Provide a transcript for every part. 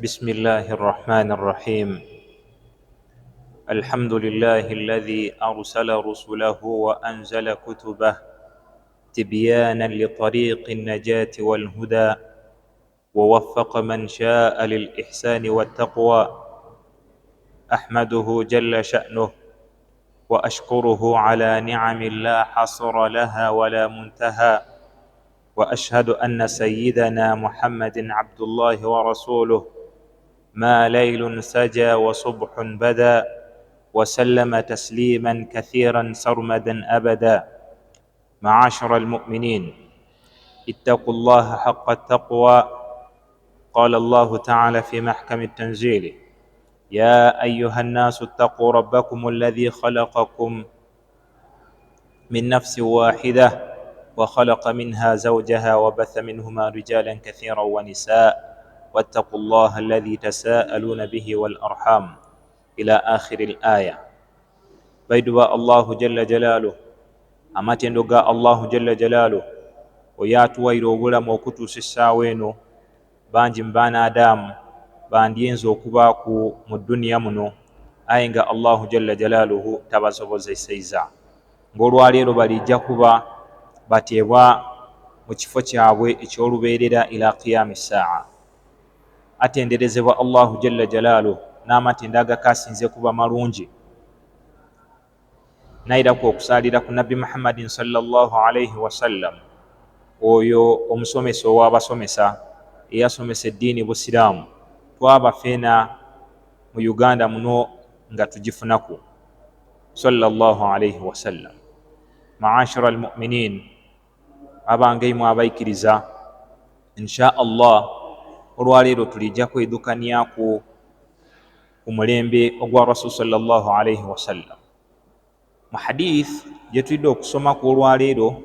بسم الله الرحمن الرحيم. الحمد لله الذي أرسل رسله وأنزل كتبه تبيانا لطريق النجاة والهدى، ووفق من شاء للإحسان والتقوى. أحمده جل شأنه وأشكره على نعم لا حصر لها ولا منتهى، وأشهد أن سيدنا محمد عبد الله ورسوله، ما ليل سجى وصبح بدا، وسلم تسليما كثيرا سرمدا أبدا. معاشر المؤمنين، اتقوا الله حق التقوى. قال الله تعالى في محكم التنزيل: يا أيها الناس اتقوا ربكم الذي خلقكم من نفس واحدة وخلق منها زوجها وبث منهما رجالا كثيرا ونساء، واتقوا الله الذي تساءلون به والأرحام، إلى آخر الآية. Baidu ba Allahu jalla jalaaluh, amatendo ga Allahu jalla jalaaluh, oyo atuwaire obulamu okutuusa essaawa eno. Bangi mu baana Adamu bandyenza okubaaku mu duniya muno, aye nga Allahu jalla jalaaluhu tabasobozeseiza, ng'olwaleero balijja kuba bateebwa mu kifo kyabwe eky'olubeerera ila qiyami saa. Atenderezebwa Allahu jalla jalaaluh n'amatendo agakasinze kuba malungi, nairaku okusaalira ku Nabbi Muhammadin sallallahu alaihi wasallam, oyo omusomesa ow'abasomesa, eyasomesa eddiini Busiraamu, twaba feena mu Uganda muno nga tugifunaku, sallallahu alaihi wasallam. Maashara almuminin, abange imwe abaikiriza, insha Allah olwaleero tulijja kwedukaniaku ku mulembe ogwa Rasul sallallahu alaihi wasallam. Mu hadith gye tulidde okusomaku olwaleero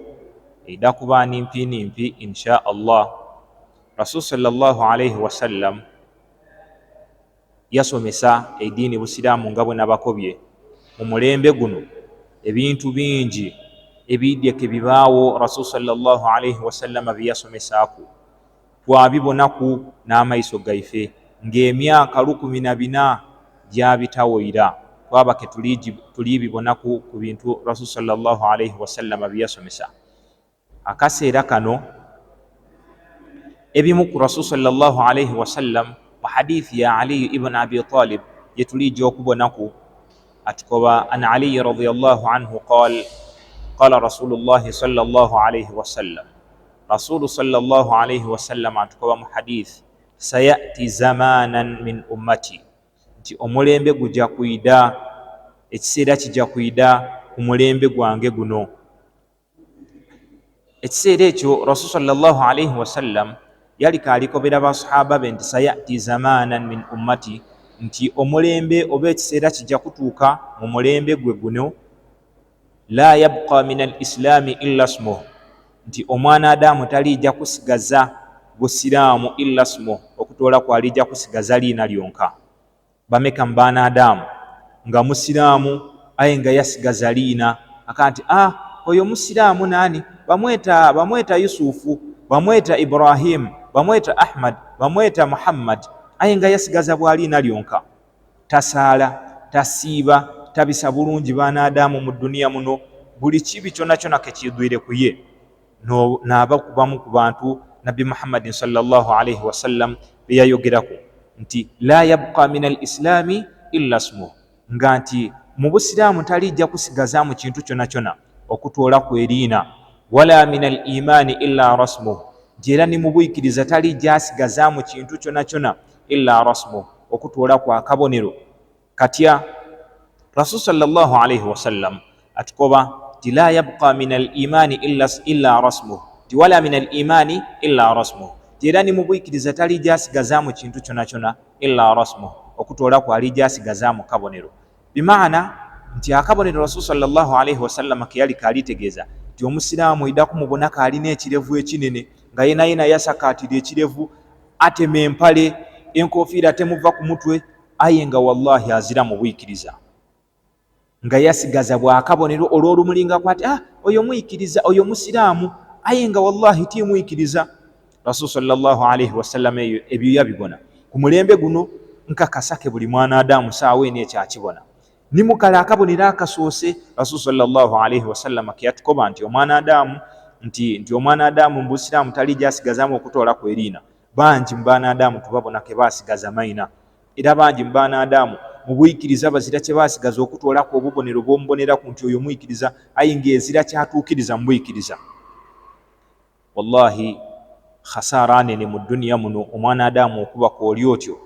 eida kuba nimpi nimpi, insha Allah. Rasul sallallahu alaihi wasallam yasomesa ediini Busiraamu nga bwe nabakobye. Mu mulembe guno ebintu bingi ebiidyeke bibaawo Rasul sallallahu alaihi wasallama bye yasomesaaku twabibonaku n'amaiso gaife, ng'emyaka 1400 gyabitawo ira, twaba ke tulibibonaku ku bintu Rasul sallallahu alaihi wasallama bye yasomesa. Akaseera kano ebimu ku Rasul sallallahu alaihi wasallam, mu hadithi ya Aliyu ibn Abi Talib gye tulijja okubonaku, atukoba: an Aliyi radiallahu anhu qal, qala Rasulullahi sallallahu alaihi wasallam, Rasulu sallallahu alaihi wasallam atukoba mu hadith: sayati zamanan min ummati, nti omulembe gujja kwida, ekiseera kijja kwida ku mulembe gwange guno. Ekiseera ekyo Rasul sallallahu alaihi wasallam yali kaalikobera basahaba be nti sayati zamanan min ummati, nti omulembe oba ekiseera kijja kutuuka mu mulembe gwe guno, la yabqa min al islami illa smuh, nti omwana Adamu taliija kusigaza Busiraamu illa smuh, okutoola kwalijja kusigaza liina lyonka. Bameka mu baana Adamu nga musiraamu aye nga yasigaza liina, aka nti ah, oyo musiraamu nani, bamweta Yusufu, bamweta Ibrahimu, bamweta Ahmad, bamweta Muhammad, aye nga yasigaza bwaliina lyonka, tasaala, tasiiba, tabisa bulungi baana Adamu mu duniya muno, buli kibi kyona kyona kekiidwire ku ye. Naaba kubamu ku bantu Nabbi Muhammadin sallallahu alaihi wasallam beyayogeraku nti la yabqa min al islami illa smuh, nga nti mu Busiraamu talijja kusigazaamu kintu kyona kyona okutoolaku eriina, wala min al imaani illa rasmuh, nti era ni mu bwikiriza talijja asigazaamu kintu kyona kyona illa rasmuh, okutoolaku akabonero. Katya Rasul sallallahu alaihi wasallam atukoba nti la yabqa min al imaani illa rasmuh, nti wala min al imaani illa rasmuh, nti era ni mu bwikiriza talijja asigazaamu kintu kyona kyona illa rasmuh, okutoolaku alijja asigazaamu kabonero. Bimaana nti akabonero Rasul sallallahu alaihi wasallam ke yali kaalitegeeza nti omusiraamu ida kumubona kaalina ekirevu ekinene, nga yena yena yasakaatira ekirevu, atema empale, enkofiira temuva ku mutwe, aye nga wallahi azira mu bwikiriza, nga yasigaza bwakabonero olw'olumulingaku ati ah, oyo mwikiriza, oyo musiraamu, aye nga wallahi timwikiriza. Rasul sallallahu alaihi wasallam eyo ebyo yabibona. Ku mulembe guno nkakasa ke buli mwana adamu saawa eno ekyakibona. Ni mukale akabonero akasoose Rasul sallallahu alaihi wasallama ke yatukoba nti omwana adamu nti omwana adamu mu busiraamu tali gyasigazamu okutoolaku eriina. Bangi mu baana adamu tubabona ke baasigaza maina, era bangi mu baana adamu mu bwikiriza bazira kye baasigaza okutoolaku obubonero bw'omuboneraku nti oyo mwikiriza, aye ng'ezira kyatuukiriza mu bwikiriza. Wallahi khasara nene mu duniya muno omwana adamu okuba kwoli otyo,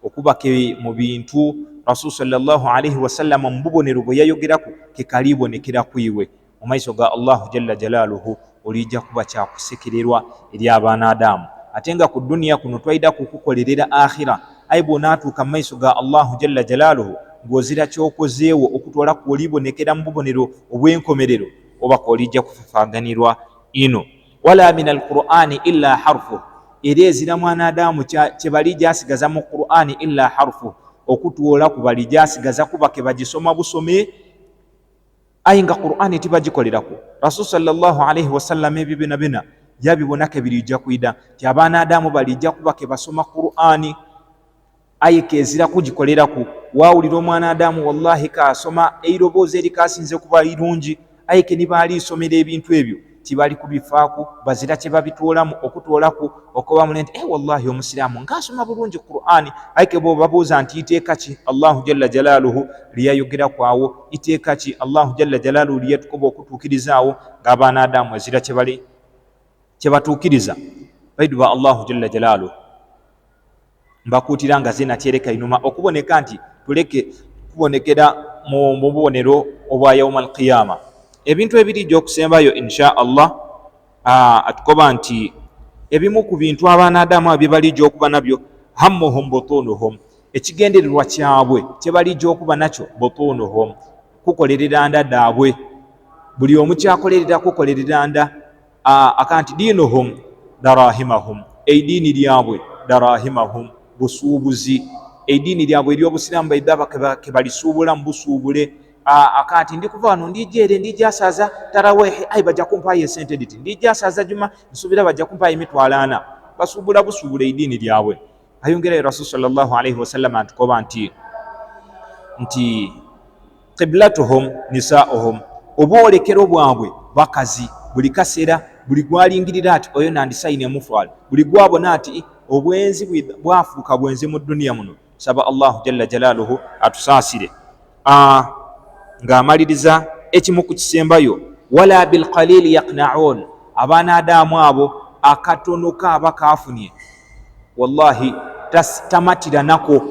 okuba ke mu bintu Rasul sallallahu alaihi wasallam mu bubonero bwe yayogeraku ke kalibonekera kwiwe mu maiso ga Allahu jalla jalaluhu, olijja kuba kyakusekererwa eri abaana adamu. Ate nga ku duniya kuno twaida kukukolerera akhira, aye bw'onaatuuka mu maiso ga Allahu jalla jalaluhu ng'ozira ky'okozeewo okutoola kw'olibonekera mu bubonero obw'enkomerero, oba kw'olijja kufafaaganirwa ino. Wala min alqur'ani illa harfu, era ezira mwana adamu kye bali gyasigaza mu Qur'ani illa harfu, okutwola ku bali gyasigaza kuba ke bagisoma busome, aye nga Qur'ani tibagikoleraku. Rasul sallallahu alaihi wasallam ebyo byona byona yabibona ke birijja kwida ti abaana adamu balijja kuba ke basoma Qur'ani aye kezira kugikoleraku. Wawulira omwana adamu wallahi kasoma eiroboozi erikasinze kuba irungi, aye ke nibaalisomera ebintu ebyo tibali kubifaaku, bazira kye babitoolamu okutoolaku okobamule nti wallahi omusiraamu ng'asoma bulungi Qur'ani, aye ke bw'obabuuza nti iteeka ki Allahu jalla jalaaluhu lyeyayogeraku awo, iteeka ki Allahu jalla jalaaluhu lyetukoba okutuukirizaawo, ng'abaana adamu ezira kye bali kye batuukiriza. Baidu ba Allahu jalla jalaaluhu, mbakuutira nga zena kyereka inuma okuboneka nti tuleke kubonekera mu bubonero obwa yauma alqiyama. Ebintu ebirijja okusembayo insha Allah, atukoba nti ebimu ku bintu abaana adamu abo bye balijja okuba nabyo, hammuhum butunuhum, ekigendererwa kyabwe kye balijja okuba nakyo butunuhum, kukolerera nda daabwe. Buli omu kyakolerera kukolerera nda. Akanti diinuhum darahimahum, eidiini lyabwe darahimahum, busuubuzi. Eidiini lyabwe ery'obusiraamu baidha ke balisuubula mu busuubule. Akanti ndi kuva wano ndijja ere ndijja asaza tarawehe, ayi bajja kumpaayo esente diti, ndijja asaza juma nsuubira bajja kumpaayo 400,000. Basuubula busuubula eidiini lyabwe. Ayongerayo Rasul sallallahu alaihi wasallam atukoba nti qiblatuhum nisaohum, obwolekero bwabwe bakazi. Buli kaseera buli gwalingirira ati oyo nandisayina emufwalo, buli gwabona ati obwenzi bwafuuka bwenzi mu duniya muno. Saba Allahu jalla jalaaluhu atusaasire. Ng'amaliriza ekimu ku kisembayo, wala bilqalili yaqnaun, abaana adamu abo akatono kaaba kaafunye wallahi tamatira nako,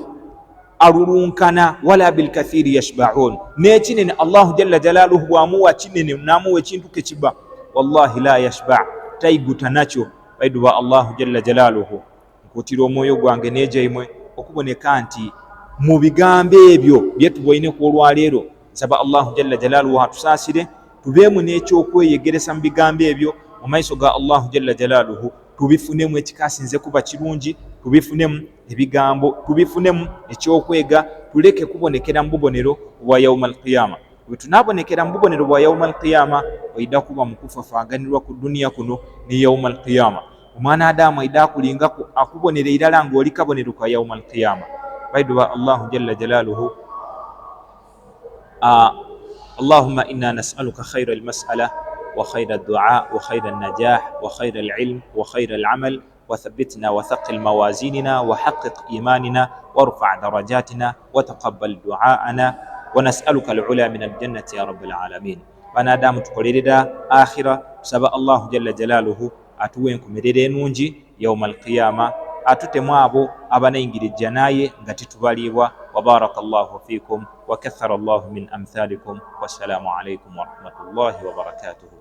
alulunkana. Wala bilkathiri yashbaun, n'ekinene Allahu jalla jalaaluhu bw'amuwa kinene n'amuwa ekintu ke kiba wallahi la yashba, taiguta nakyo. Baidu ba Allahu jalla jalaaluhu, nkuutira omwoyo gwange n'egyaimwe okuboneka nti mu bigambo ebyo bye tuboine ku olwaleero, nsaba Allahu jalla jalaaluhu atusaasire tubeemu n'ekyokweyegeresa mu bigambo ebyo mu maiso ga Allahu jalla jalaaluhu, tubifunemu ekikasinze kuba kirungi, tubifunemu ebigambo, tubifunemu ekyokwega, tuleke kubonekera mu bubonero bwa yauma alqiyama. Bwe tunaabonekera mu bubonero bwa yauma alqiyama, oida kuba mu kufafaaganirwa ku duniya kuno ne yauma alqiyama. Omwana adamu aida akulingaku akubonera irala ng'oli kabonero ka yauma alqiyama. Baidu ba Allahu jalla jalaaluhu, Allahumma inna nas'aluka khayra almas'ala wa khayra ad-du'a wa khayra an-najah wa khayra al-ilm wa khayra al-amal, وثبتنا وثقل موازيننا وحقق إيماننا وارفع درجاتنا وتقبل دعاءنا ونسألك العلا من الجنة يا رب العالمين. Banadamu tukolerera akhira, tusaba Allahu jalla jalaaluhu atuwe enkomerero enungi yauma alqiyama, atutemu abo abanayingira ejjanaye nga titubaliibwa. Wa baraka Allahu fikum wa kathara Allahu min amthalikum, wassalamu alaikum warahmatullahi wabarakatuhu.